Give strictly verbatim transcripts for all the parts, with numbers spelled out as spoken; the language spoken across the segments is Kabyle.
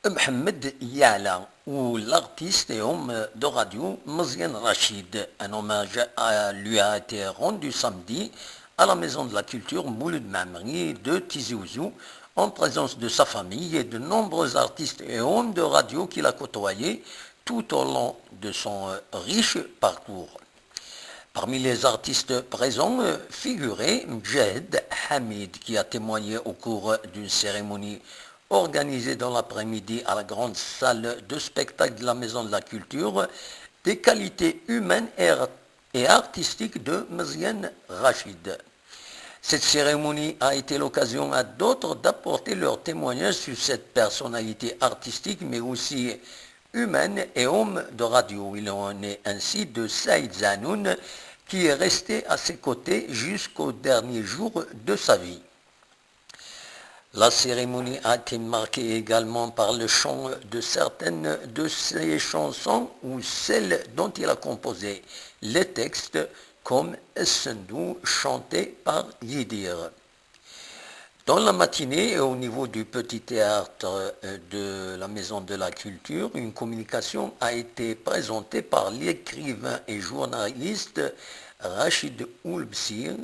Mohamed Yaala ou l'artiste et homme de radio Meziane Rachid. Un hommage à, lui a été rendu samedi à la Maison de la Culture Mouloud Mammeri de Tizi Ouzou, en présence de sa famille et de nombreux artistes et hommes de radio qu'il a côtoyés tout au long de son, euh, riche parcours. Parmi les artistes présents, euh, figurait Mjahid Hamid, qui a témoigné au cours d'une cérémonie organisée dans l'après-midi à la grande salle de spectacle de la Maison de la Culture des qualités humaines et, et artistiques de Meziane Rachid. Cette cérémonie a été l'occasion à d'autres d'apporter leur témoignage sur cette personnalité artistique, mais aussi humaine et homme de radio. Il en est ainsi de Saïd Zanoun, qui est resté à ses côtés jusqu'au dernier jour de sa vie. La cérémonie a été marquée également par le chant de certaines de ses chansons ou celles dont il a composé les textes, comme Essendou, chanté par Yidir. Dans la matinée, au niveau du petit théâtre, euh, de la Maison de la Culture, une communication a été présentée par l'écrivain et journaliste Rachid Oulbsir,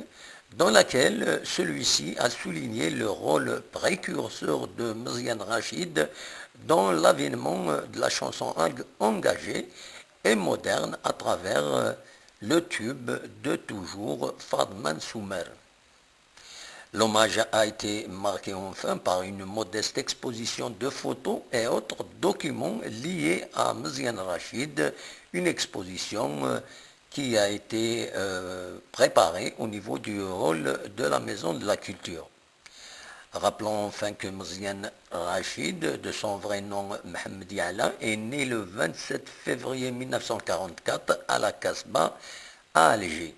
dans laquelle celui-ci a souligné le rôle précurseur de Meziane Rachid dans l'avènement de la chanson eng-, engagée et moderne à travers, euh, le tube de toujours Fadman Soumer. L'hommage a été marqué enfin par une modeste exposition de photos et autres documents liés à Meziane Rachid, une exposition, euh, qui a été, euh, préparée au niveau du hall de la Maison de la Culture. Rappelons enfin que Meziane Rachid, de son vrai nom Mohamed Yaala, est né le vingt-sept février mille neuf cent quarante-quatre à la Casbah, à Alger.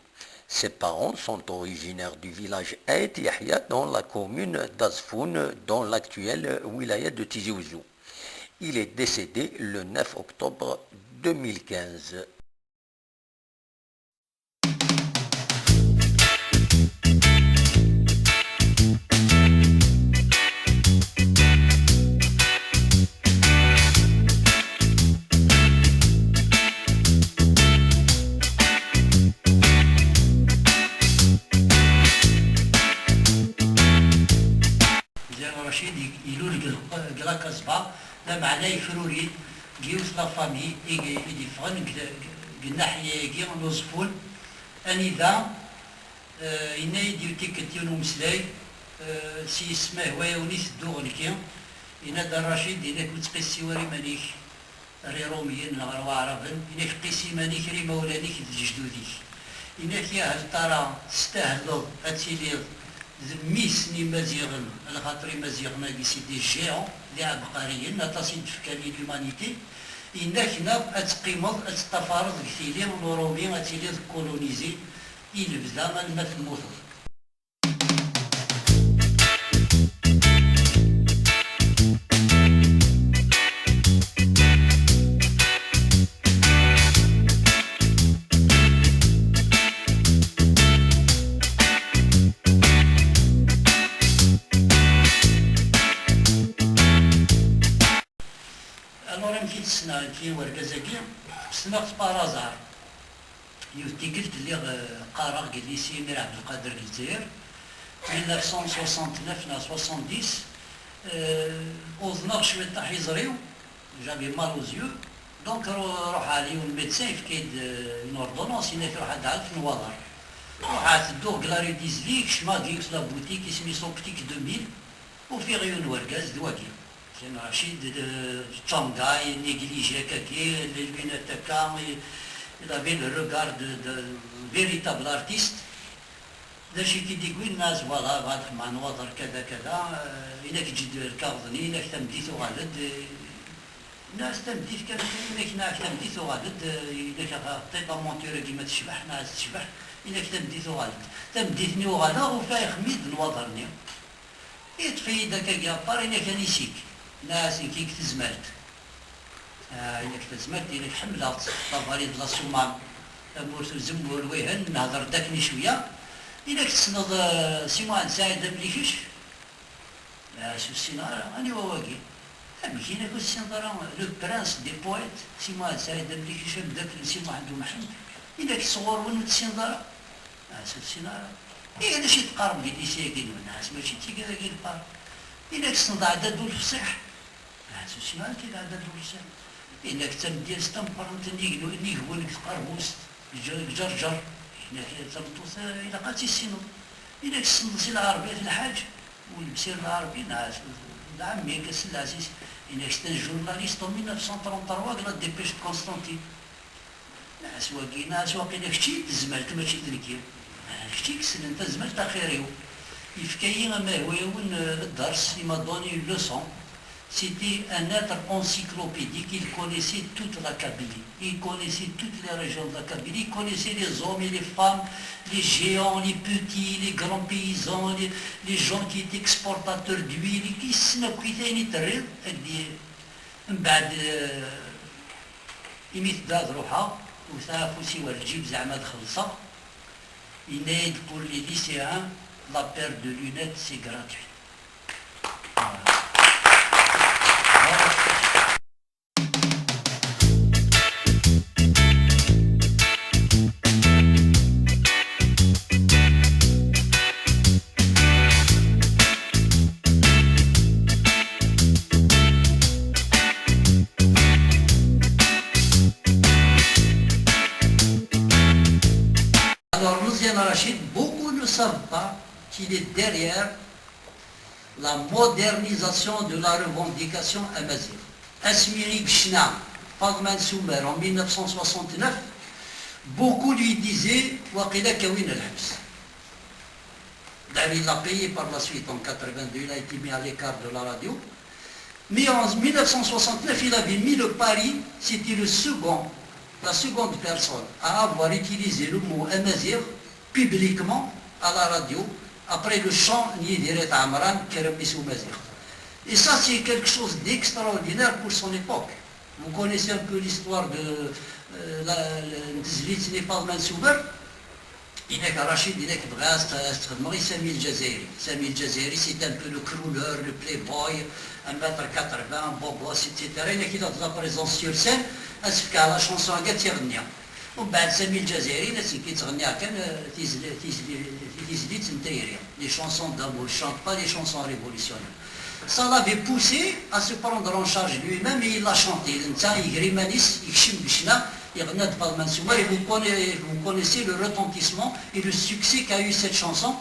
Ses parents sont originaires du village Aït Yahya, dans la commune d'Azfoun, dans l'actuelle wilaya de Tizi Ouzou. Il est décédé le neuf octobre deux mille quinze. Meziane Rachid i-, ilul deg l-, deg la Casbah, lameɛna yefruri deg yiwet la famille i, i d-yeffɣen deg, deg nnaḥya-agi n Uẓeffun, anida, eh, yenna-yi-d yiwet tikkelt yiwen umeslay, eh, s yisem ahwayawen i tedduɣ nekki, yenna-d a Rachid, yenna-k ur ttqissi wara iman-ik, ar Iṛumiyen neɣ ar Waɛraben, inak qis iman-ik ar imawlan-ik d lejdud-ik. Inak yahel tara testahleḍ ad tiliḍ d mmi-s n Imaziɣen, lxaṭer Imaziɣen-agi c'est des géants, d iɛebqariyen, aṭas i d-fkan i l'humanité. Inak neɣ ad teqqimeḍ ad teṭṭafareḍ deg tili n Uṛumi, ad tiliḍ colonisé i lebda alma temmuteḍ. Alors, amek i tt-ssneɣ nekki, wergaz-agi? Ssneɣ-t par hasard. Yiwet tikkelt lliɣ, eh, qqareɣ deg lycée Mir Abdelkader deg Lezzayer, mille neuf cent soixante-neuf neɣ soixante-dix, eh, uḍneɣ cwiṭ aḥiẓer-iw, j'avais mal aux yeux, donc ru-, ruḥeɣ ɣer yiwen médecin, yefka-yi-d, eh, une ordonnance, yenna-k ruḥ ad ɛelfen waḍar. Ruḥeɣ tedduɣ deg la rue d'Izli, kecmeɣ deg yiwet la boutique, isem-is Optique deux mille, ufiɣ yiwen wergaz d wagi. Meziane Rachid, d, d Shanghai, négligé akkagi, les lunettes akka, il, il avait le regard de, de véritable artiste. D acu i k-id-iwwin? Nna-as, voilà, bɣa ad xemmeɣ nnwaḍer, kada, kada, eh, inak eǧǧ-d lkaɣeḍ-nni, inak tameddit uɣal-d, eh, nna-as tameddit kan, inak nna-ak tameddit uɣal-d, eh, inak aɣ-, ṭiṭ amonture-agi ma tecbeḥ, nna-as tecbeḥ, inak tameddit uɣal-d. Tameddit-nni uɣaleɣ, ufiɣ ixemm-iyi-d nnwaḍer-nni. Yeṭṭef-iyi-d akkagi apart, yenna-k anisik. Nniɣ-as nekk deg tezmert. Ah, yenna-k tazmert, yenna-k ḥemmleɣ-tt. La vallée de la Soummam, tamurt uzemmur, wihen, nehder-d akken cwiya. Yenna-k tessneḍ, eh, Si Muḥend Saɛid d amlikec? Ah, ur ssineɣ ara. Aniwa wagi? Amek, inak ur tessineḍ ara le prince des poètes, Si Muḥend Saɛid Amlikec, ameddakel n Si Muḥend Umḥend, inak sɣur-wen ur tessineḍ ara? Ah, ur tessineḍ ara. Ihi d acu i teqqarem deg lycée-agi-nwen? Ah, mačči d tigad-agi i neqqar. Inak tessneḍ Ɛdad Ulefṣiḥ? Ah, ur tessineḍ ara Ɛdad Ulefṣiḥ. Inak d tamedyazt tameqqrant n yignu-, n yigenwan deg tqerbust. Ǧer-, Ǧerǧer, inak tameṭṭut, eh, ilaq ad tt-issineḍ. Inak tessneḍ Si Lɛerbi At Lḥaǧ, Ulebsir Lɛerbi, neɣ d ɛemmi-k, a Si Lɛziz, inak c'était un journaliste en mille neuf cent trente-trois deg La Dépêche de Constantine. Neɣ s wagi, neɣ s waqila kečči d tezmert, mačči d nekki. Ah, kečči i yessnen tazmert axir-iw. Yefka-yi amahwa-iw n, eh, dders, il m'a donné une leçon. C'était un être encyclopédique, il connaissait toute la Kabylie, il connaissait toutes les régions de la Kabylie, il connaissait les hommes et les femmes, les géants, les petits, les grands paysans, les, les gens qui étaient exportateurs d'huile, i yessen akkit ayen i terriḍ, ak-d-, mbeɛd, eh, imi tedda ad ruḥeɣ, wteɣ afus-iw ar lǧib zeɛma ad xellṣeɣ, yenna-yi-d: pour les lycéens, la paire de lunettes, c'est gratuit. Alors, Meziane Rachid, beaucoup ne savent pas qu'il est derrière la modernisation de la revendication amazigh. Asmi i yecna Faḍma n Sumer en mille neuf cent soixante-neuf, beaucoup lui disaient: waqila kawin lḥebs. D'ailleurs, il l'a payé par la suite, en quatre-vingt-deux, il a été mis à l'écart de la radio. Mais en mille neuf cent soixante-neuf, il avait mis le pari, c'était le second, la seconde personne à avoir utilisé le mot amazigh publiquement à la radio, après le chant n Yidir At Ɛemran, Kra n Mmi-s Umaziɣ. Et ça, c'est quelque chose d'extraordinaire pour son époque. Vous connaissez un peu l'histoire de, euh, la, la, n tezlit n Faḍma n Sumer? Inak Rachid, inak bɣiɣ ad s-, ad s-txedmeɣ i Sami Lǧazayri. Sami Lǧazayri, c'est un peu le crooner, le playboy, un mètre quatre-vingts, beau gosse, et cetera. Inak il a de la présence sur scène, ad s-fkeɣ la chanson-agi ad tt-iɣenni. Umbeɛd Sami Lǧazayri, la, c'est qui yettɣenni kan, euh, tizli-, tizli-, tizlit n tayri. Les chansons d'amour, il chante pas les chansons révolutionnaires. Ça l'avait poussé à se prendre en charge lui-même et il l'a chanté. D netta iger iman-is, yekcem deg ccna, yeɣna-d Faḍma n Sumer, et vous conna-, vous connaissez le retentissement et le succès qu'a eu cette chanson.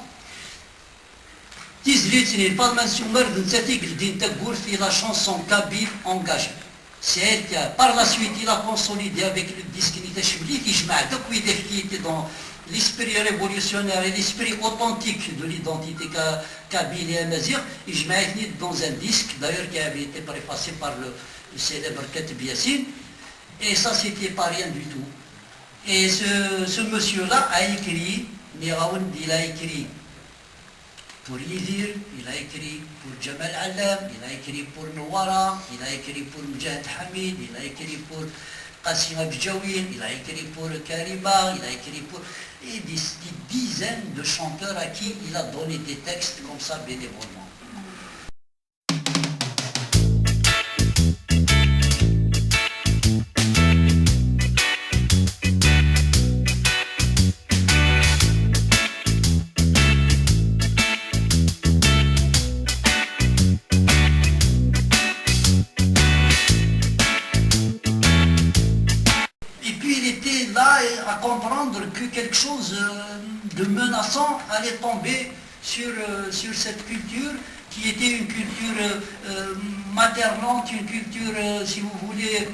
Tizlit-nni n Faḍma n Sumer, d nettat i yeldin tawwurt i la chanson kabyle engagée. C'est elle qui a, par la suite, il a consolidé avec le disque Nita Cheblit, qui, je m'en, qui était dans l'esprit révolutionnaire et l'esprit authentique de l'identité ka-, kabyle et amazigh, et je m'en dans un disque, d'ailleurs, qui avait été préfacé par le, le célèbre Kateb Yassine. Et ça, c'était pas rien du tout. Et ce, ce monsieur-là a écrit, Miraoun, il a écrit pour Yidir, il a écrit pour Djamal Allam, il a écrit pour Nouara, il a écrit pour Mujahid Hamid, il a écrit pour Qasim Abdjawil, il a écrit pour Karima, il a écrit pour, et des, des dizaines de chanteurs à qui il a donné des textes comme ça bénévolement. Et puis il était là et à comprendre que quelque chose, euh, de menaçant allait tomber sur, euh, sur cette culture qui était une culture, euh, euh, maternante, une culture, euh, si vous voulez,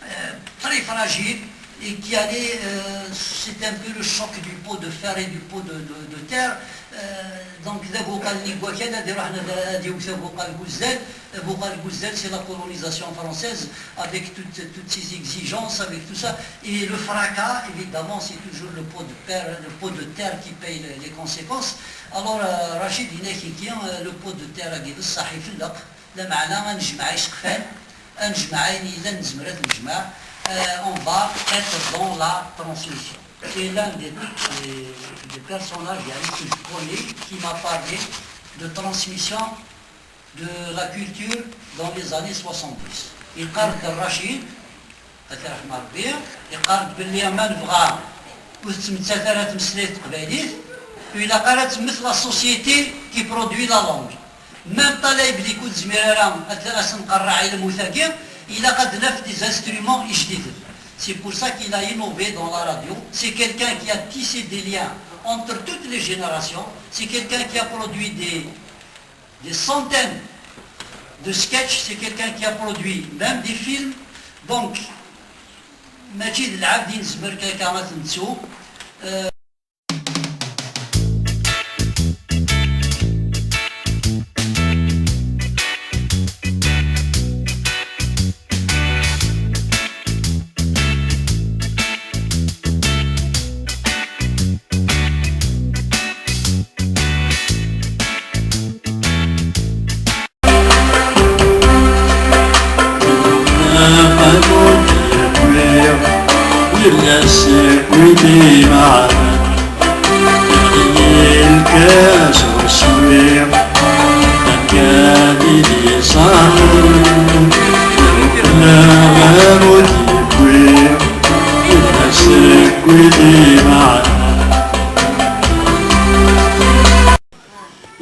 euh, très fragile et qui allait, euh, c'est un peu le choc du pot de fer et du pot de, de, de terre. Euh, donc, d abuqal n wakal, ad iruḥen ad, ad yewwet abuqal n uzzal. Abuqal n uzzal, c'est la colonisation française avec toutes, toutes ses exigences, avec tout ça. Et le fracas, évidemment, c'est toujours le pot de terre, le pot de terre qui paye les, les conséquences. Alors, euh, Rachid, il est, euh, le pot de terre, lameɛna ad nejmeɛ iseqfan, ad nejmeɛ ayen yellan nezmer ad t-nejmeɛ, euh, on va être dans la transmission. C'est l'un des, des, des personnages, يعني, que je connais, qui m'a parlé de transmission De la culture dans les années soixante-dix. Yeqqar-d Racid, ad t-yerḥem Rebbi, yeqqar-d belli ma nebɣa ur tettmettat ara tmeslayt teqbaylit, ur ilaq ara ad temmet la société qui produit la langue. Même ṭalay belli ur tezmir ara ad as-nqerreɛ i lmut-agi, ilaq ad naf des instruments ijdiden. C'est pour ça qu'il a innové dans la radio. C'est quelqu'un qui a tissé des liens entre toutes les générations. C'est quelqu'un qui a produit des, des centaines de sketchs. C'est quelqu'un qui a produit même des films. Donc, mačči d lɛebd i nezmer akka ad t-nettu. Euh,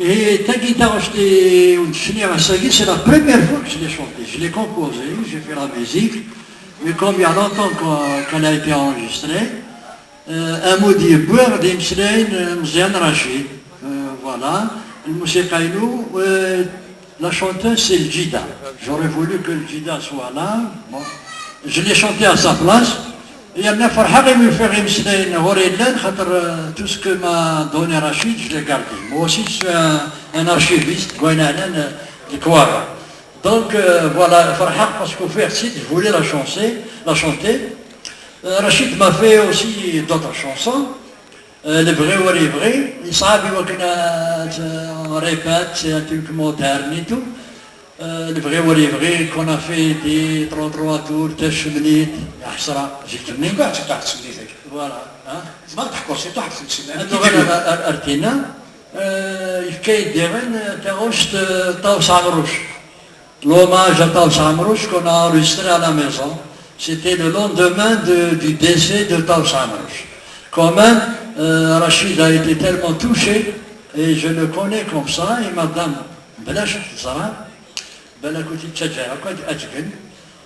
Et tagi taɣect i wen-d-cniɣ ass-agi, c'est la première fois que je l'ai chanté. Je l'ai composée, j'ai fait la musique, mais comme il y a longtemps qu'on- qu'elle a été enregistrée, euh, ammud yewwiɣ d imeslayen n Meẓyan Racid. Euh, voilà. Lmusiqa-inu, euh, la chanteuse, c'est Lǧida. J'aurais voulu que Lǧida soit là. Bon. Je l'ai chanté à sa place. Yerna ferḥeɣ imi ufiɣ imeslayen ɣur yellan, xaṭer, euh, tout ce que m'a donné Rachid, je l'ai gardé. Moi aussi, je suis un, un archiviste, deg wayen ɛnan, euh, lekwara. Donc, euh, voilà, ferḥeɣ parce que ufiɣ-tt-id, je voulais la chanter, la chanter. Euh, Rachid m'a fait aussi d'autres chansons. Euh, Lebɣi ur yebɣi, yeṣɛeb i wakken ad, euh, répète, c'est un truc moderne et tout. Euh, Lebɣi ur yebɣi, qu'on a fait des trois trois tours, Tacemlit, ya ḥesra, zik-nni. Mbeɛd tebɛed Tacemlit-agi. Voilà, hein. Tzemreḍ ad teḥkuḍ ciṭuḥ ɣef Tacemlit. Ad nuɣal ar, ar, ar tinna, euh, yefka-yi-d diɣen, euh, taɣect, euh, Ṭawes Ɛemruc. L'hommage à Taous Amrouche qu'on a enregistré à la maison. C'était le lendemain de- du décès de Taous Amrouche. Quand même, euh, Rachid a été tellement touché, et je le connais comme ça, et madame, bla ccek teẓra, balak ur t-yettaǧǧa akk ad, ad tgen.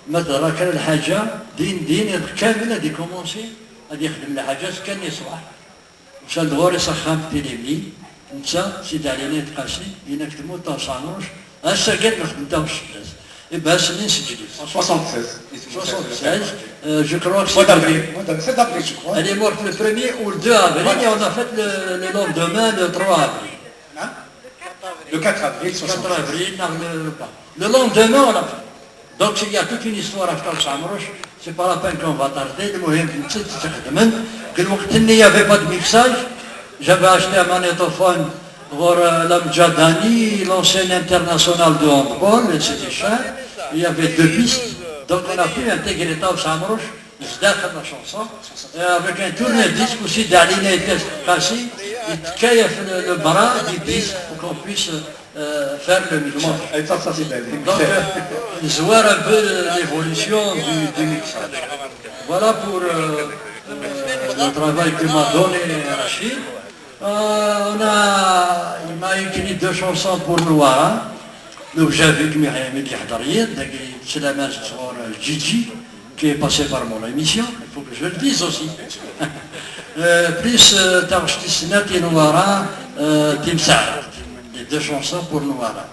Ma teḍra kra n lḥaǧa, din din, iḍ kamel ad ikumansi ad yexdem lḥaǧat kan i ṣṣbeḥ. Usan-d ɣur-i s axxam tilivli, netta, Sidi Ɛli Nayt Qasi, yenna-k temmut Taous Amrouche, ass-agi ad nexdem taɣect fell-as. Et ben, ass-nni nseǧǧed-it. En soixante-seize. Soixante-seize, euh, je crois que c'est le, mois d'avril, mois d'avril, c'est d'avril, je crois. Elle est morte le premier ou le deux avril, et on a fait le, le lendemain, le trois avril. Hein ? Le quatre avril, quatre avril, soixante-seize. Le, le lendemain, on a fait. Donc, il y a toute une histoire avec Taous Amrouche. C'est pas la peine qu'on va tarder. المهم, نتت تخدمن. كل وقت, il n'y avait pas de mixage. J'avais acheté un magnétophone pour, euh, l'Amjadani, l'ancienne internationale de handball, et c'était cher. Il y avait deux pistes. Donc, on a pu intégrer Taous Amrouche dans la chanson. Et avec un tourne-disque aussi, Sidi Ɛli Nayt Qasi, il caille le, le bras du disque pour qu'on puisse euh, faire le mixage. Donc, euh, je vois un peu l'évolution du, du mixage. Voilà pour, euh, euh, le travail que m'a donné Rachid. Euh, on a, il m'a écrit deux chansons pour Nouara. Donc, j'ai vu que Mihail Midi Hadariet, donc, c'est la main sur, euh, Gigi. Qui est passé par mon émission, il faut que je le dise aussi. Euh, plus, euh, taɣect tis snat i Nouara, euh, Timsaɛraqt. Les deux chansons pour Nouara.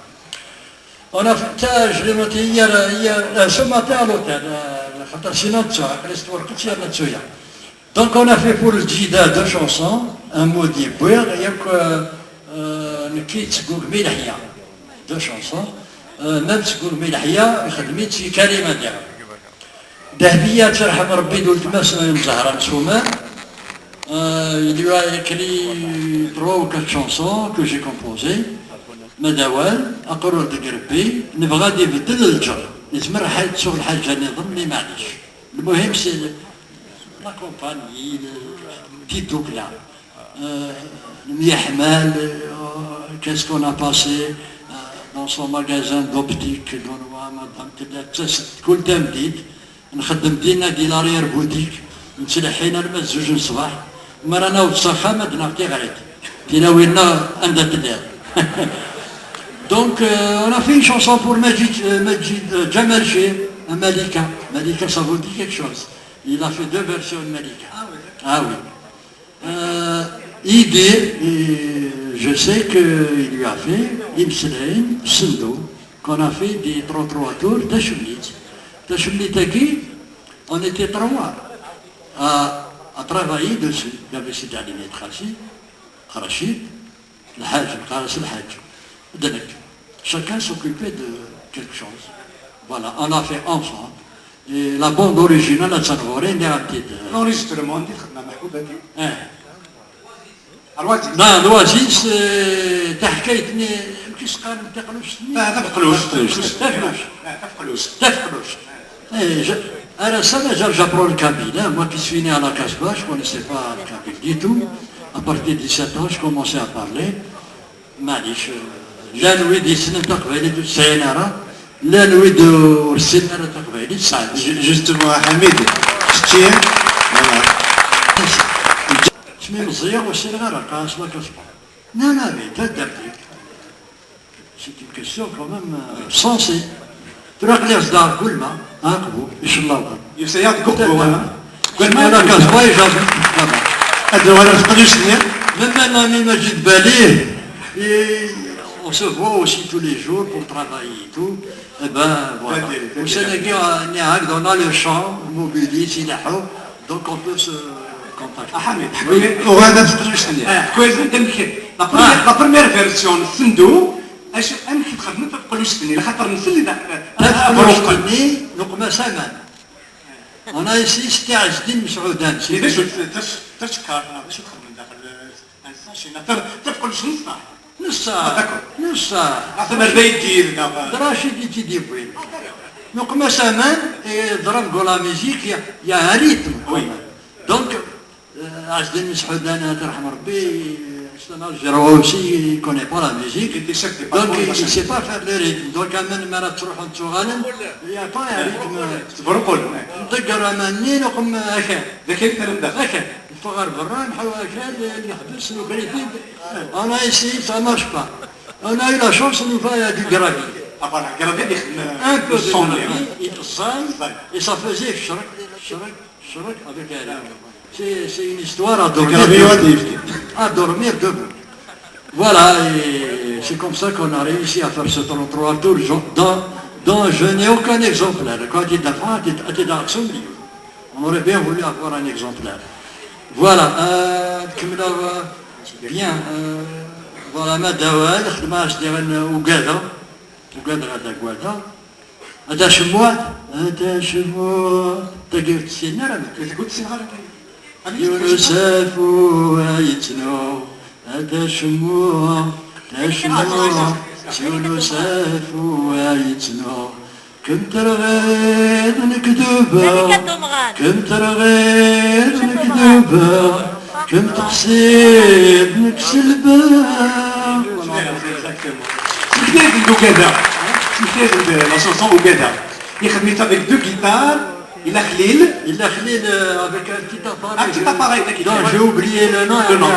On a fait, tiens, je l'ai noté hier, euh, hier, euh, ce matin à l'hôtel, euh, xaṭer sina ttuɣ, aql-i s twerqet yerna ttuya. Donc on a fait pour Lǧida deux chansons, Ammud yewwiɣ, yakk, euh, euh, Nekki tseggugem-iyi leḥya. Deux chansons. Euh, même tseggugem-iyi leḥya, ixdem-itt i Karima diɣen. Dehbiya, ad tt-yerḥem Rebbi, d weltma-s n Zahra n Sumer. Euh, il lui a écrit trois ou quatre chansons que j'ai composées. Ma d awal, aqrur deg Rebbi, nebɣa ad ibeddel lǧer. Yezmer lḥal ttuɣ lḥaǧa niḍen, mais maɛlic. Lmuhim, c'est la compagnie, le, tiddukla. Euh, lemyeḥmal, euh, qu'est-ce qu'on a passé, euh, dans son magasin d'optique, dans Madame Tedda, kul tameddit, nxeddem dinna di l'arrière boutique, nettleḥḥin arma d zuǧ n ṣṣbeḥ, mi ara naweḍ s axxam ad naɣ tiɣrit, tilawin-nneɣ anda telliḍ. Donc, euh, on a fait une chanson pour Majid, euh, Majid, euh, Jamal Chir, Malika. Malika, ça vous dit quelque chose? Il a fait deux versions de Malika. Ah oui. Euh, Idir, et je sais qu'il lui a fait Imslayen, Sendo, qu'on a fait des trois trois tours, Tachemlit. Tachemlit-agi, on était trois à, à travailler dessus. Il y avait Sidi Ali Mitrassi, Rachid, Lhaj, Lhaji, Lhaj. Chacun s'occupait de quelque chose. Voilà, on a fait ensemble. Et la bande originale, ad tt-nɣur, nniɣ-am-t-id. L'enregistrement, anda i txedmem, Meḥbuba-agi? Eh. Lwaziz. Non, Lwaziz, eh, taḥkayt-nni, amek i s-qqaren taqlust-nni? Ah, tafeqlust. Tafeqlust. Ah, tafeqlust. Tafeqlust. Eh, je, à la salle, je, j'apprends le kabyle, hein. Moi qui suis né à la Casbah, je connaissais pas le kabyle du tout. À partir de sept ans, je commençais à parler. Maɛlic, eh, llan wid yessnen taqbaylit ur tt-sɛin ara, llan wid ur ssinen ara taqbaylit sɛan. Ju-, justement, a Ḥamid, kečči, voilà. Asmi meẓẓiyeɣ ur ssineɣ ara, qqaren-as la Casbah. Non, non, mais taddart-ik. C'est une question quand même, euh, sensée. Tura aql-i zedɣeɣ deg Ulma, ah, Qbu, icellaḍen. Yusa-yaɣ deg Uqbu, ah. Deg Ulma, la Casbah, j'habite là-bas. Ad nuɣal ar teqlust-nni. Même un ami Majid Bali, et on se voit aussi tous les jours pour travailler et tout. Eh ben, voilà. Ussan-agi, euh, nniɣ-ak, on a le champ, mobilis, ileḥḥu, donc on peut se contacter. A Ḥamid, ḥku-yi-d, uɣal ar teqlust-nni. Ah. Ḥku-yi-d amek, la première, la première version n Sendu, acu, amek i txedmem taqlust-nni? Laxaṭer nsell i daxel, ah, taqlust-nni, neqma-s aman. On a essayé, c'était Ɛezdin Mesɛudan. I d acu, d acu, d acu teččar, neɣ d acu txedmem daxel, eh, un sachet, neɣ ta-, taqlust n ṣṣeḥ? N ṣṣeḥ. Ah, d'accord. N ṣṣeḥ. Neɣ tamerda i d-yid, neɣ, eh, d Racid i tt-id-yewwin. Ah, d'accord. Neqma-s aman, et drame de la musique, il y a, il y a un rythme, quand même. Oui. Donc, Euh, Ɛezdin Mesɛudan, ad t-yerḥem Rebbi, c'est un Algérois aussi, il connaît pas la musique. Il était chef de patrouille, donc, il, il sait pas faire le rythme. Donc, aman mi ara ttruḥun ttuɣalen, il y a pas un rythme. Ttberqul. Nḍegger aman-nni, neqma akal. D akken i terrem daxel. Akal. Neffeɣ ɣer berra, nḥawa akal, yeḥbes, nuker-it-id. On a essayé, ça marche pas. On a eu la chance, nufa du gravier. Ah, voilà, gravier, il y a un peu de gravier, il y a le son, hein. Et ça faisait chrek, chrek. Chrek avec un rythme. C'est, c'est une histoire à dormir debout. À dormir debout. Voilà, et c'est comme ça qu'on a réussi à faire ce trente-trois tours, dont, dont je n'ai aucun exemplaire. Quand tu t'apprends, tu, tu t'as absolument. On aurait bien voulu avoir un exemplaire. Voilà, euh, كملوا, euh, bien, euh, voilà, ma d awal, xedmeɣ-as diɣen uggadeɣ, uggadeɣ ad aggadeɣ. A tacemmuɛt, a tacemmuɛt, tagi ur tt-ssinen ara. Tagi ur tt-ssinen ara. Yiwen usafu ay yettnuɣ, a tacemmuɛt, tacemmuɛt, s yiwen usafu ay yettnuɣ. Kem terɣiḍ nekk dubeɣ, kem terɣiḍ nekk dubeɣ, kem teḥsiḍ nekk selbeɣ. Smektayt-d Ugadaɣ. Smektayt-d la chanson Ugadaɣ. Ixdem-itt avec deux guitares. Yella Xlil. Yella Xlil, euh, avec un petit appareil. Un petit appareil, là, qui... Non, j'ai oublié le nom. Le nom.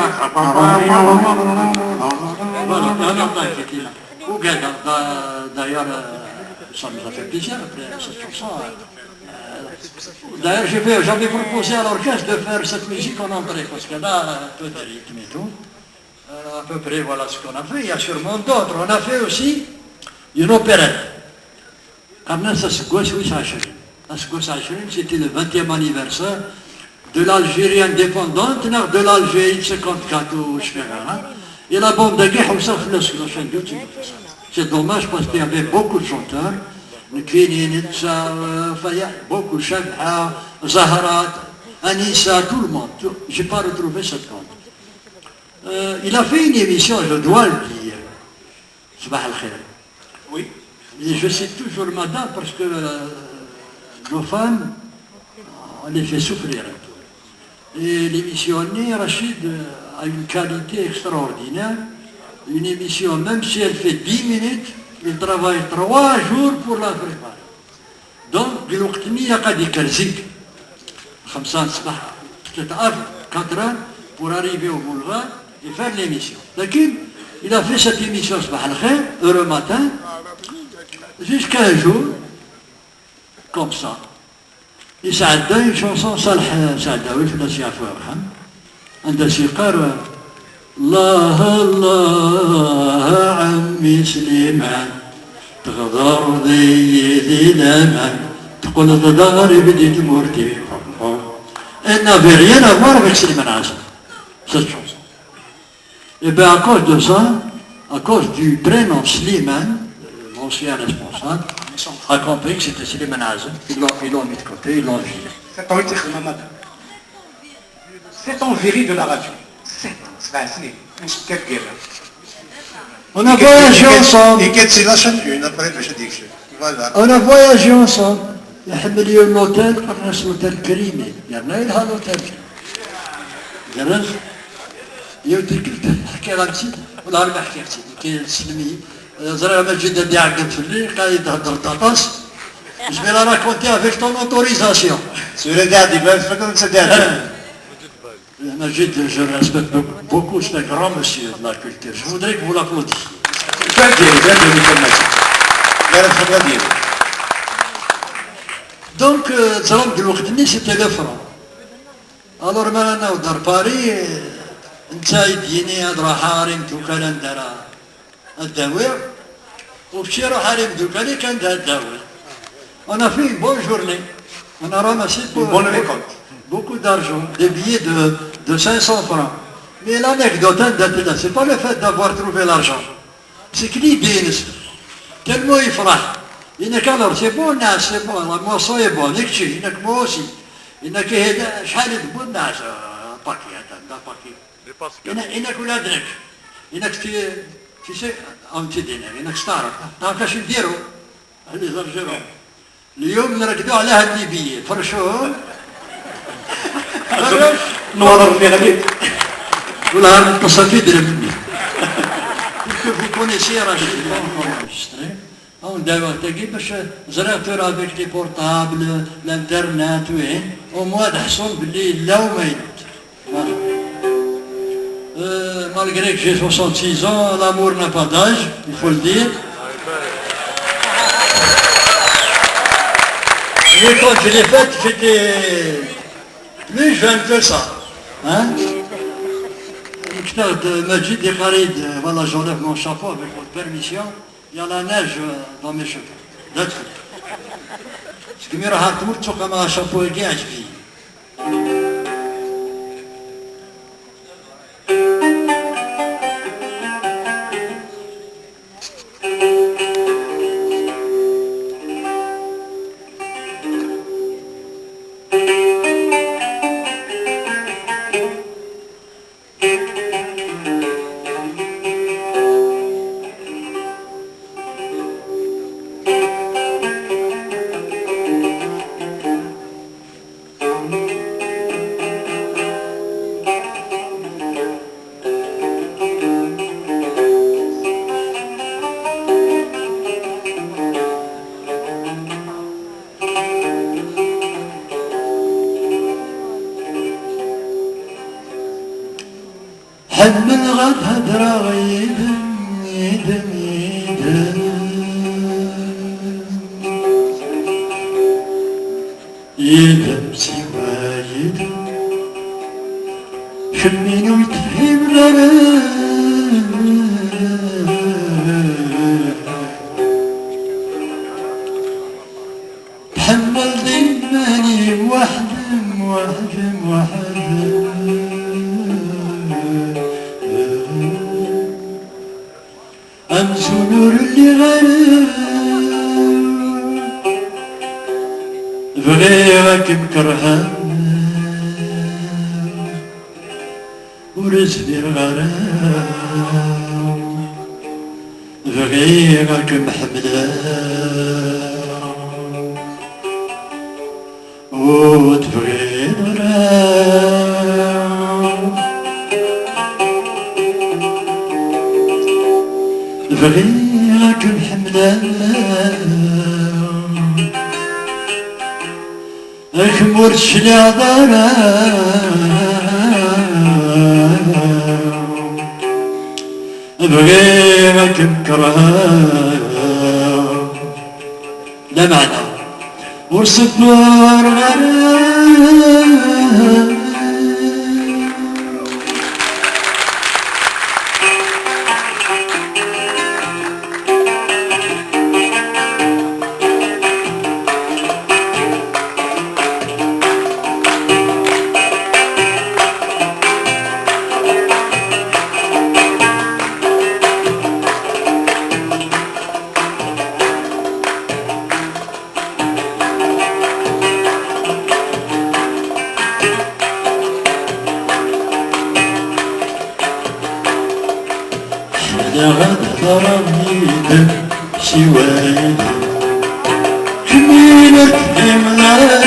Voilà, un appareil qui était là. Ugadaɣ, d'a-, d'ailleurs, euh, ça nous a fait plaisir après cette chanson, hein. Euh, d'ailleurs, j'ai fait, j'avais proposé à l'orchestre de faire cette musique en entrée, parce que là, euh, peu de rythme et tout. Euh, à peu près, voilà ce qu'on a fait. Il y a sûrement d'autres. On a fait aussi une opérette. Qqaren-as Aseggas wis ɛecrin. Aseggas ɛecrin, c'était le vingtième anniversaire de l'Algérie indépendante, neɣ de l'Algérie de cinquante-quatre, ur cfiɣ ara. Et la bande-agi ḥewseɣ fell-as, la chaîne YouTube. C'est dommage parce qu'il y avait beaucoup de chanteurs. Nekkini, netta, euh, Faya, beaucoup, Cabḥa, Zahra, Anissa, tout le monde. Tout, j'ai pas retrouvé cette bande. Euh, il a fait une émission, je dois le dire. Sabah al-khair. Oui. Et je cite toujours madame parce que, euh, nos femmes, on les fait souffrir un peu. Et l'émission-nni, Rachid, euh, a une qualité extraordinaire. Une émission, même si elle fait dix minutes, Il travaille trois jours pour la préparer. Donc, deg lweqt-nni ilaq ad ikker zik. Xemsa n ṣṣbeḥ, peut-être avant quatre heures, pour arriver au boulevard et faire l'émission. Lakin, il a fait cette émission ṣṣbeḥ lxir, heureux matin, jusqu'à un jour, comme ça. Yesɛedda une chanson Ṣaleḥ Sɛdawi, fell-as yeɛfu yerḥem, anda s-yeqqar: "Llah, llah, a ɛemmi Sliman, tɣedreḍ-iyi di laman, teqqleḍ d aɣrib di tmurt-iw." Elle n'avait rien à voir avec Slimane Azem, cette chanson. Et bien, à cause de ça, à cause du prénom Slimane, euh, l'ancien responsable a compris que c'était Slimane Azem. Ils l'ont, ils l'ont mis de côté, ils l'ont viré. Sept ans, sept ans viré de la radio. Sept ans, c'est pas assez. Quelle guerre. On a voyagé ensemble. Et qu'est-ce que c'est la chaîne une après, je dis que c'est. Voilà. On a voyagé ensemble. Iḥemmel yiwen l'hôtel, qqaren-as l'hôtel Crimi. Yerna yelha l'hôtel. Gerrez. Yiwet tikkelt ḥkiɣ-am-tt-id, wala ma ḥkiɣ-tt-id, nekk yeslem-iyi. Ẓriɣ Maǧid ad iɛeggeḍ fell-i, qal-iyi-d theddreḍ aṭas. Je vais la raconter avec ton autorisation. Tura d iɛeddi, ma tfakkeḍ netta d iɛeddi. Maǧid, je le respecte beaucoup, c'est un grand monsieur de la culture. Je voudrais que vous l'applaudissiez. Très bien, très bien, monsieur Maǧid. Très bien. Donc, euh, teẓram deg lweqt-nni, c'était le franc. Alors, mi ara naweḍ ar Paris, netta i d-yini ad ruḥeɣ ar imeddukal anda ara ad d-awiɣ. Ur kečč iruḥ ar imeddukal-ik anda ad d-awiɣ. On a fait une bonne journée. On a ramassé beau-, une bonne récolte, beaucoup d'argent, des billets de, de cinq cents francs. Mais l'anecdote, anda tella, c'est pas le fait d'avoir trouvé l'argent. C'est que l'idée-ines. Tellement yefreḥ. Yenna-k alors, c'est bon, neɣ c'est bon, la moisson est bonne, i kečči, yenna-k moi aussi. Yenna-k ihi d acḥal i d-tewwiḍ, neɣ un paquet, attends, un paquet. Yenna-k ula d nekk. Yenna-k ti, ti se, am ti dina, yenna-k steɛref. Teɛref acu ndiru? Allez, argero. اليوم نرقدوا على هاد les billets. فرشوهم. فرش. نوضر اللي غادي. ولا هاد القصة في درهم. Parce que vous connaissez Rachid, il est encore enregistré. On دايوغ تاكي باش زريغ تورا avec les portables, l'internet, وين. Au moins ad ḥṣun belli yella وما yella. Voilà. Euh, malgré que j'ai soixante-six ans, l'amour n'a pas d'âge, il faut le dire. Mais quand je l'ai faite, j'étais plus jeune que ça. Hein? Nekk-, Maǧid iqar-iyi-d, voilà, j'enlève mon chapeau avec votre permission. Il y a la neige, euh, dans mes cheveux. That's it. Segmi ruḥeɣ ar tmurt, ttuqameɣ acapu-agi, iɛǧeb-iyi. Ḥemmleɣ ad hedreɣ yid-m, yid-m, yid-m. Yid-m siwa yid-m. Kemmini ur tefhimeḍ ara. Tḥemmleḍ iman-im weḥd-m, weḥd-m, weḥd-m. Amzun ur lliɣ ara. Bɣiɣ ad kem-kerheɣ. Ur zmireɣ ara, bɣiɣ ad kem-ḥemmleɣ, ur tebɣiḍ ara. Bɣiɣ Ad kem-ḥemmleɣ, ad kem-ur ttecliɛeḍ ara. Bɣiɣ ad kem-kerheɣ. Lameɛna ur ṣebbreɣ ara. Ḥemmleɣ ad ḥḍreɣ yid-m, siwa yid-m. Kemmini ur tefhimeḍ ara.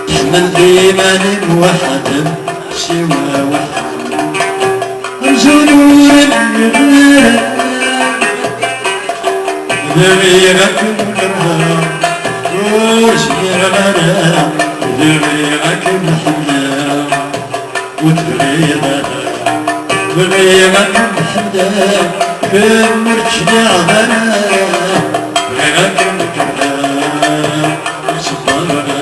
Tḥemmleḍ iman-im weḥd-m, siwa weḥd-m. Amzun ur nniɣ ara. Bɣiɣ ad kem-kerheɣ, ur zmireɣ ara. Bɣiɣ ad kem-ḥemmleɣ, ur tebɣiḍ ara. Bɣiɣ ad kem-ḥemmleɣ, kemm ur tecliɛeḍ ara. Bɣiɣ ad kem-kerheɣ, ur ṣebbreɣ ara.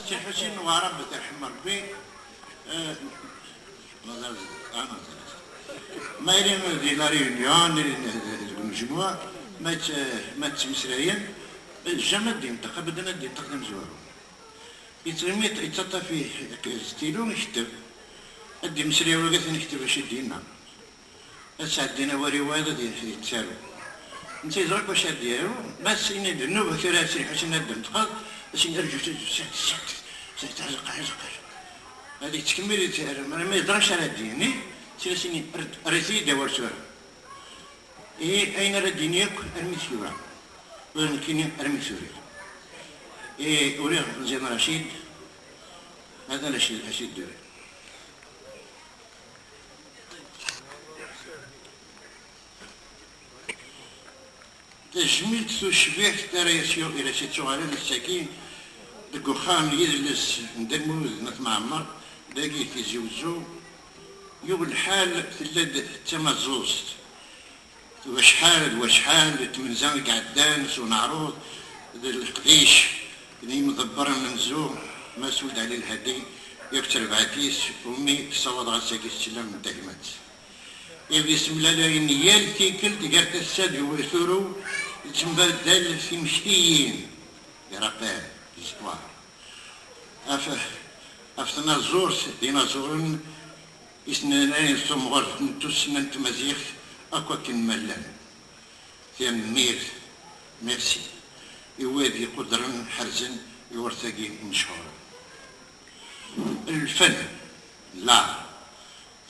Si Ḥusin Waɛrab, ad t-yerḥem Rebbi, eh, ma d, ah, ma d, ma yella di La Réunion, deg unejmuɛ, ma tt-, ma ttmeslayen, eh, jamais ad d-yenṭeq, abadan ad d-yenṭeq d amezwaru. Yettɣimi, yettaṭṭaf i, s stylo, iketteb. Ad d-imeslay wagi, ad t-nekteb acu i d-yenna. Ad sɛeddin awal i wayeḍ ad yettaru. Netta yeẓra akk wacu ara d-yaru, bas ini-d nnuba tura a Si Ḥusin ad d-tenṭqeḍ, a Si rǧu, rǧu, sɛet, sɛet, sɛet, azeqqer, azeqqer. Ad yettkemmil yettaru, ma, ma yeẓra acu ara d-yini, tura a Si-, rret-iyi-d awal tura. Ihi ayen ara d-yini akk armi d tura, ula d nekkini armi d tura. Ihi uriɣ Meẓyan Racid, hada Racid, Racid Duri. Tajmilt tucbiḥt ara as-yu-, ara as-yettuɣalen ass-agi deg uxxam n yidles n Dda Lmulud n At Mɛemmer, dagi Tizi Wezzu, yuɣ lḥal tella-d d tamaẓuẓt. Wacḥal d wacḥal n tmenza i iɛeddan s uneɛruḍ d leqdic n yimḍebbren amenzu, Mass Weld Ɛli Lhadi, yakk d terbaɛt-is, umi tessawaḍ ɣer sagi sslam n tagmat. Iḍ yessemlalayen yal tikkelt gar tassa d turew, yettembaddal timektiyin, les rappels, l'histoire. Af, af tnaẓurt d inaẓuren, i s-nennan d tumɣert n tussna n tmaziɣt akk akken ma llan. Tanemmirt, merci, i wid iqudren ḥerzen i wurt-agi imechuren. Lfen, l'art,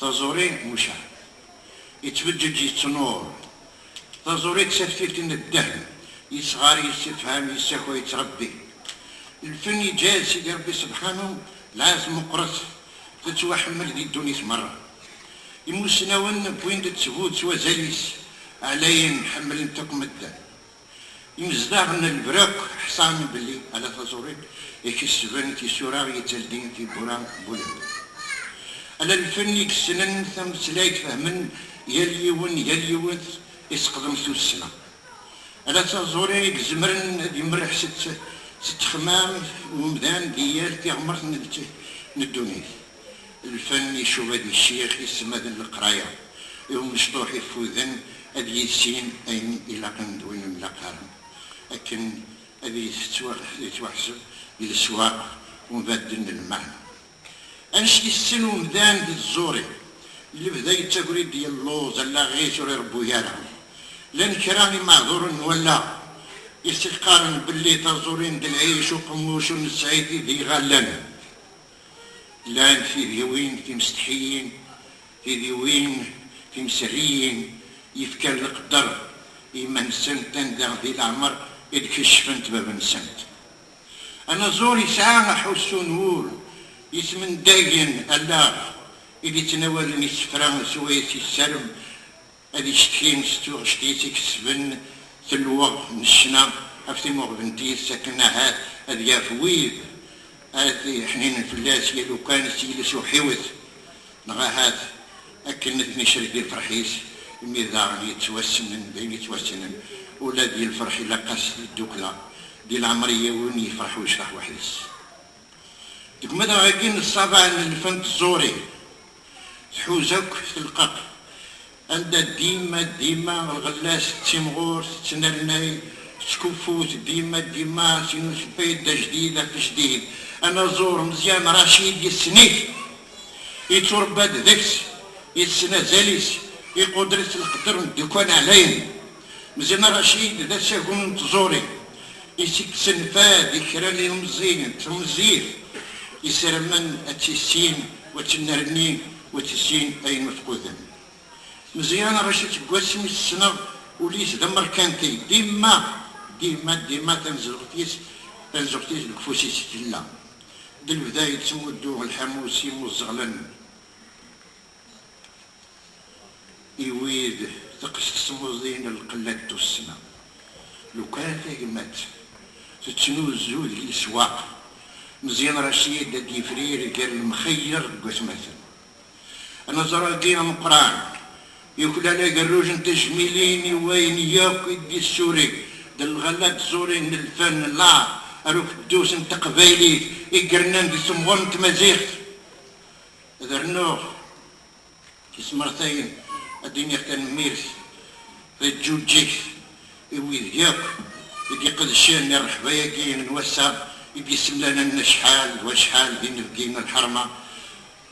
taẓuri mucaɛ. Yettbeǧǧeǧ yettnur. Taẓuri d taftilt n ddehn, yesɣar, yessefham, yessakay, yettrebbi. Lfen yeǧǧa-yas Sidi Rebbi sebḥanu lɛezm meqqret, tettwaḥemmel di ddunit merra. Imussnawen wwin-d ttbut s wazal-is, ɛlayen, ḥemmlen-t akk medden. Imezdaɣ n Lebruk ḥṣan belli ala taẓuri ikesben tisura i ttaldi tiwwura n wul-nsen. Ala lfen i yessnen tameslayt, fehmen yal yiwen, yal yiwet iseqdem tussna. Ala taẓuri i izemren ad imerreḥ s t-, s ttexmam n umdan di yal tiɣmert n, n ddunit. Lfen icuba di ccix yesselmaden leqraya i umecṭuḥ ifuden ad yissin ayen ilaqen d win ur nlaq ara, akken ad yettwa-, yettwaḥseb di leswaq umbaddel n lmeɛna. Annect yessen umdan di tẓuri, Lebda yettagri-d yelluẓ, allaɣ-is ur iṛebbu ara. Llan kra imeɛduren n wallaɣ, i s-iqqaren belli taẓuri n d lɛic uqemmuc ur nesɛi tid iɣallen. Llan tidiwin timsetḥiyin, tidiwin timserriyin, yefkan leqder i iman-nsent anda di leɛmer i d-keccfent bab-nsent. Anaẓur yesɛa aḥussu n wul yesmendagen allaɣ i d-yettnawalen isefra swayes yessarem ad icetki s tuɣect-is i kesben telweɣ n ccna ɣef timuɣbent-is, akken ahat ad yaf wid ara d-iḥninen fell-as, ya lukan s yiles uḥiwet, neɣ ahat akken ad ten-icrek di lferḥ-is, imi daɣen yettwassnen d ayen yettwassnen ula di lferḥ ilaq-as ddukkla, di leɛmer i yiwen yefreḥ wicṭeḥ weḥd-s. Deg umadaɣ-agi n ṣṣaba n lfen n tẓuri, tḥuz akk telqaq, anda dima, dima lɣella-s tettimɣur, tettnernay, tettkuffut, dima, dima, sin usbay d ajdid ɣef jdid. Anaẓur Meẓyan Racid yessen-it, yetturebba-d deg-s, yessen azal-is, iquder-it leqder n ddukkan ɛlayen. Meẓyan Racid d asagem n tẓuri, i s-iksen fad i kra n yilemẓiyen d tlemẓiyt, yessaramen ad tissin, u ad tennerni, u ad tissin ayen mefquden. Meẓyan Racid seg wasmi s-ssneɣ, ul-is d amerkanti, dima, dima, dima tanzuɣt-is, tanzuɣt-is deg ufus-is i tella. D lebda yettmuddu lḥamu s imuẓeɣlen i wid teqqes tesmuḍin n lqella d tussna. Lukan tagmat tettnuzu deg leswaq, Meẓyan Racid ad d-yefrir gar lemxeyyer deg watmaten. Anaẓur-agi ameqqran yuklal agerruj n tejmilin i wayen yakk i d-yessureg d lɣella d tẓuri n lfen n laṛ ar ukeddus n teqbaylit i yernan di temɣur n tmaziɣt. Ad rnuɣ tisemmertayen, ad d-iniɣ tanemmirt taǧǧuǧǧigt i wid yakk i d-iqedcen i rreḥba-agi n wass-a, i d-yessemlalen acḥal d wacḥal d inebgi n lḥerma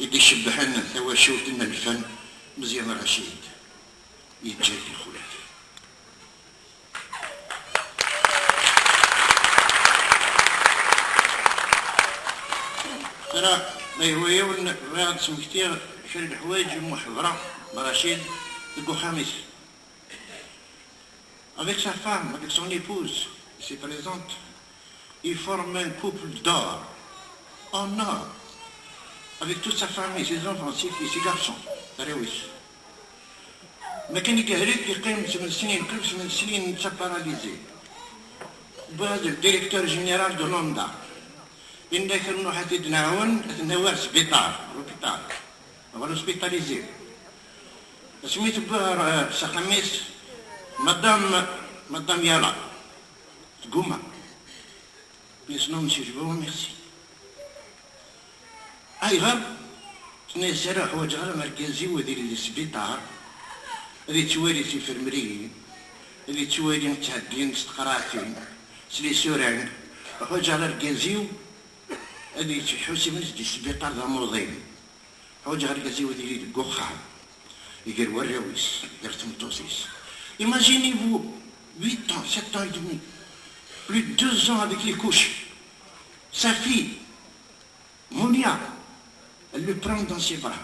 i d-icebbḥen tawacult n lfen, Meẓyan Racid, yeǧǧa-d ixulaf. Tura, ma yehwa-yawen, bɣiɣ ad d-smektiɣ kra n leḥwayeǧ i Muḥ Bra Racid deg uxxam-is. Avec sa femme, avec son épouse, il se présente, il forme un couple d'or, en or, avec toute sa famille, ses enfants, ses filles, ses garçons, arraw-is. Ma kan i yehlek, yeqqim tmen snin, qrib tmen snin netta paralysé. Wwiɣ-d le directeur général de l'onda. Yenna-k nruḥ ad t-id-nɛawen, ad t-nawi ar sbiṭar, l'hôpital, ɣer hospitalisé. Asmi tewwi ɣer, eh, s axxam-is, madame, madame Yala, tgumma. Yes, non, monsieur, je vous remercie. Ayɣer? Tenna-yas: "Ara ḥwaǧeɣ ara argaz-iw ad yili di sbiṭar, ad yettwali tifremliyin, ad yettwali ttɛeddin s teqraɛtin, s les seringues. Ḥwaǧeɣ ara argaz-iw ad yettḥus iman-is di sbiṭar d amuḍin. Ḥwaǧeɣ argaz-iw ad yili deg uxxam, gar warraw-is, gar tmeṭṭut-is." Imaginez-vous, huit ans, sept ans et demi, plus de deux ans avec les couches. Sa fille, Monia, elle le prend dans ses bras.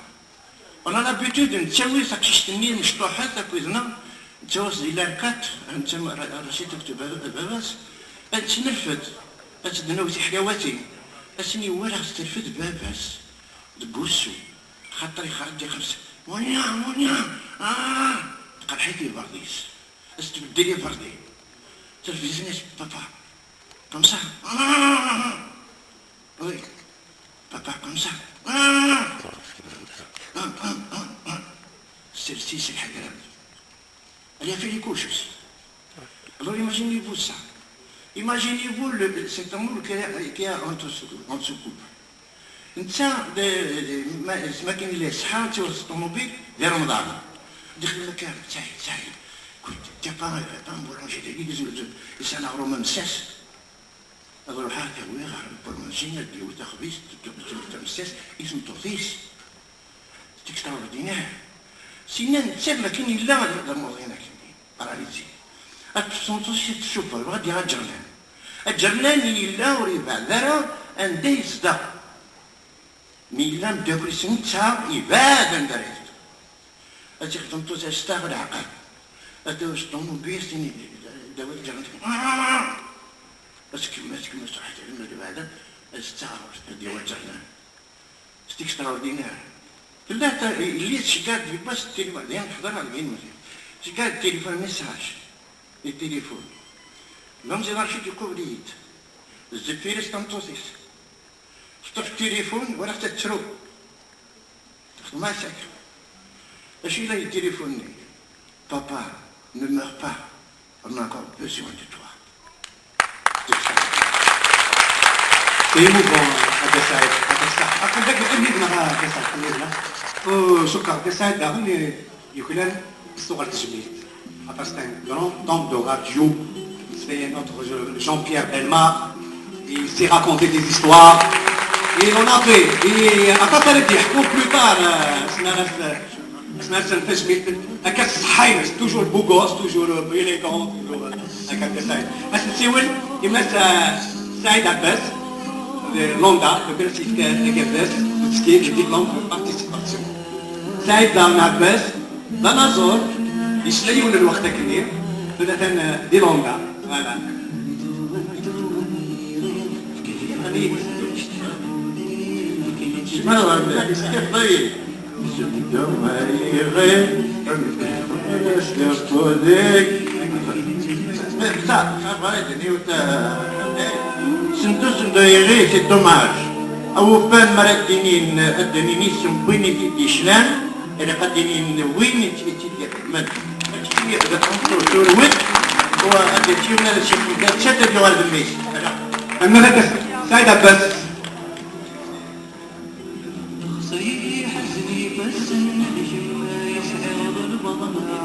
On a l'habitude, nettawi taqcict-nni mecṭuḥet akked-neɣ, nettawi-tt di l'arcade, netta Ra-, Racid akked baba-, baba-s, ad tt-nerfed, ad tt-d-nawi tiḥlawatin. Ass-nni walaɣ-tt terfed baba-s deg wussu, xaṭer ixerreǧ ixemmes: "Monia, Monia, ah!" Tqerḥ-it iberḍ-is, ad s-tbeddel iberḍi. Terfed-iten-as: "Papa, comme ça, ah!" Oui. Papa, comme ça. Ah! Ah, ah, ah, ah. Celle-ci, c'est la grave. Elle a fait les couches aussi. Alors imaginez-vous ça. Imaginez-vous le, cet amour qu'il y a, qu'il y a entre ce, entre ce couple. Netta d, d, ma, ma kan yella yesɛa ttawes ṭumubil di Remḍan. Dixel la cave, ça y est, ça y est. Écoute, t'as pas, pas un boulanger, t'as dit que c'est un arôme sèche. Ad ruḥeɣ ad awiɣ ɣer lbulmanji, ad d-yawi taxbizt, d-, d-, d-, tamessast i tmeṭṭut-is. C'est extraordinaire. Yenna netta makken yella d amuḍin akken, paralizi. Ad teṭṭef tmeṭṭut-is ad tessufeɣ, yebɣa ad d-yaɣ aǧernan. Aǧernan yella ur yebɛed ara anda yezdeɣ. Mi yella ameddakel-is netta, yebɛed anda ara yezdeɣ. Ad tt-iɣ tmeṭṭut, ad s-taɣ leɛqel. Ad tawi s ṭumubil, tini, d awal ǧernan. Ad tkemmel, ad tkemmel ṣṣeḥḥa-s, alma d beɛda, ad s-taɣ, ad d-yawi aǧernan. C'est extraordinaire. Tella ta-, yelli tceggeɛ-d yiwwas téléphone, d ayen ḥḍreɣ deg Ilemẓi. Tceggeɛ-d téléphone, message, di téléphone. Lemẓi Racid iqubel-iyi-d. Zeffir-is tameṭṭut-is. Teṭṭef téléphone, walaɣ tettru. Texdem-as akka. Acu yella di téléphone-nni? Papa, ne meurs pas. On a encore besoin de toi. C'est émouvant, a Dda Saɛid. Yeɛṭik ṣṣeḥḥa. Aql-ak aql-ik neɣ a Dda Saɛid? Aql-ik neɣ? Oh, cukkeɣ Dda Saɛid daɣen i-, yuklal s tuɣal tejmilt. Aṭas, c'est un grand homme de radio. C'est notre Jean-Pierre Bellemare. Il sait raconter des histoires. Et on a fait, et aṭas ara d-yeḥku plus tard, euh, s-, s-, Asma-s n tajmilt, akka s ṣṣeḥḥa-ines, toujours beau gosse, toujours, euh, élégant, toujours, euh, akka d Saɛid. Ad s-nsiwel i Mass, euh, Saɛid Ɛebbas, de Londres, le classique, euh, agerdas, utezkir, le diplôme de participation. Saɛid daɣen Ɛebbas, d anaẓur, yesla yiwen n lweqt akkenni, atan, euh, di Londres, voilà. Sendu ay iɣil, s lqud-ik. Sendu, sendu ay iɣil, c'est dommage. Awufan mi ara d-inin, ad d-inin isem n win i t-id-yecnan, ilaq ad d-inin win i t-, i t-id-ixedmen. Ad t-yebda tameṭṭut turwet, u ad d-yečč yiwen ad as-yefk nettat ad yuɣal d mmi-s. Ala. Annaɣ akka, Saɛid Ɛebbas. Xṣer iḥzen ifassen d kemm i sɛiɣ d lbaḍna,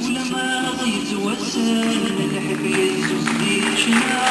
ulamma yettwassen lḥif yezzuz di ccna.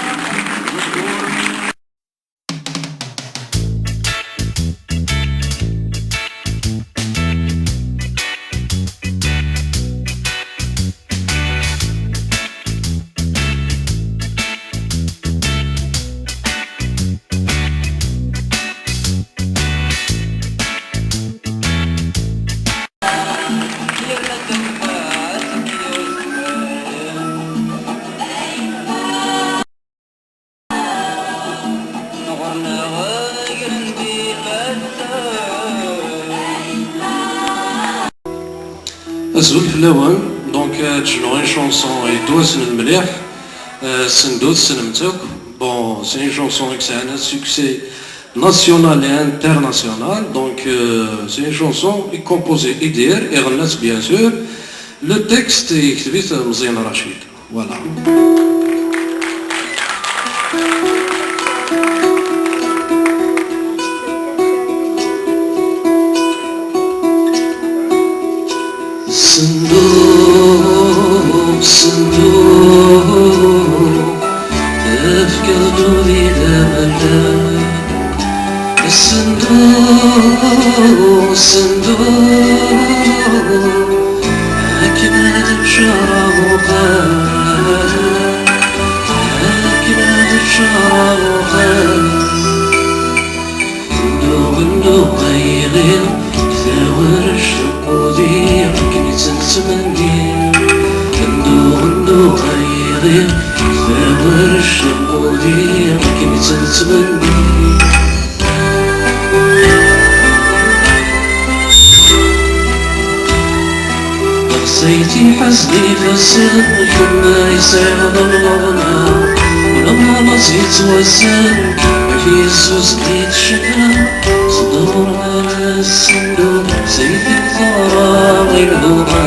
Azul fell-awen. Donc, euh, ad d-jnuɣ une chanson yettwassnen mliḥ. Euh, Sendu tessnem-tt akk. Bon, c'est une chanson i yesɛan un succès national et international. Donc, euh, c'est une chanson i composée Idir, iɣenna-tt bien sûr. Le texte yekteb-it Meẓyan Racid. Voilà. Sendu, sendu, tefkiḍ-d udi d amellal. Sendu, sendu, akken ad ččareɣ uqal, akken ad ččareɣ uqal. Nduɣ, nduɣ ay iɣil, tawerrect n wudi akken i tt-nettmenni. Nduɣ, nduɣ ay iɣil, tawerrect n wudi akken i tt-nettmenni. Ɣṣit iḥzen ifassen, kemm ay sɛiɣ d lmeḍna, ulamma laẓ yettwassen, ad k-yessusem di ccna, ṣdur ara Sendu, s ayt-im teɣra i lbuɣa.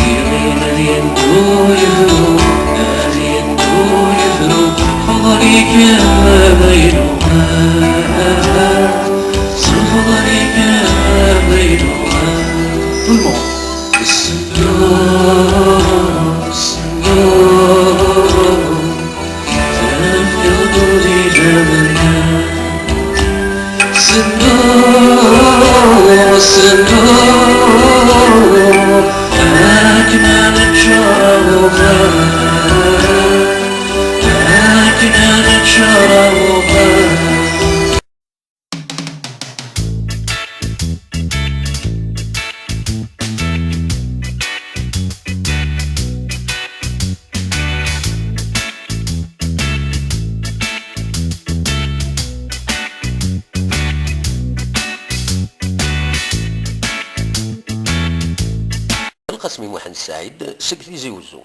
Iɣil ad yendu yefru, ad yendu yefru, xḍer-ik a baynu, s lxḍer-ik a baynu. Tout le monde. Sendu, sendu, tefkiḍ-d udi d amellal. Sendu, Ur s-nnuɣ akken ad neččur awexxer, akken ad neččur awexxer. Lqasmi Muḥend Saɛid seg Tizi Wezzu.